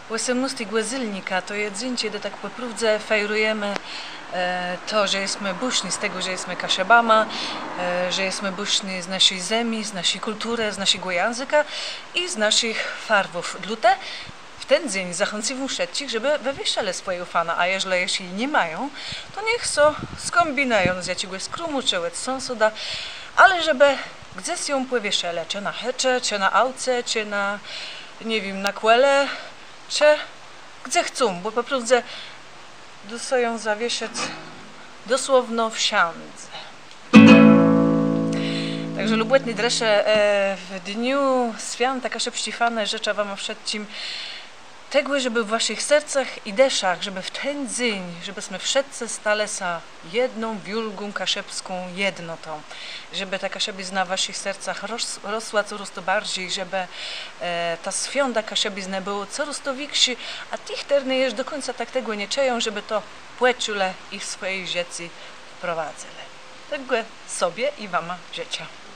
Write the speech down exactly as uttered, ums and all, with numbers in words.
Òsemnôstégò zélnika to je dzéń, czedë tak pò prôwdze fejrëjemë to, że jesmë bùszny z tegò, że jesmë Kaszëbama, że jesmë bùszny z naszi zemi, z naszi kùlturë, z naszégò jãzëka i z naszich farwów. Dlôte w ten dzéń zachãcywóm wszëtczich, żebë wëwieszelë swòjégò fana, a jeżlë jesz ni mają, to niech so skómbinëją z jaczégòs krómù czë òd sąsada, ale żebë gdzes jã pòwieszelë, czë na chëczë, czë na auce, czë na, nie wiém, na kòle, czë gdze chcą, bò pò prôwdze dô so jã zawiesëc dosłowno wszãdze. Tak że lubòtné drësze, w dniu swiãta kaszëbsczi fanë żëczã wama wszëtczim tegò, żebë w waszich sercach i dëszach, żebë w ten dzéń, żebësmë wszëtcë stalë sã jedną wiôlgą kaszëbską jednotą, żebë ta kaszëbizna w waszich sercach rosła corôz to barżi, żebë ta swiąda kaszëbiznë bëła corôz to wikszi, a ti, chtërny jesz do kùńca tak tegò nie czëją, żebë to pòczëlë i w swòje żëcé wprowadzëlë. Tegò sobie i wama żëczã.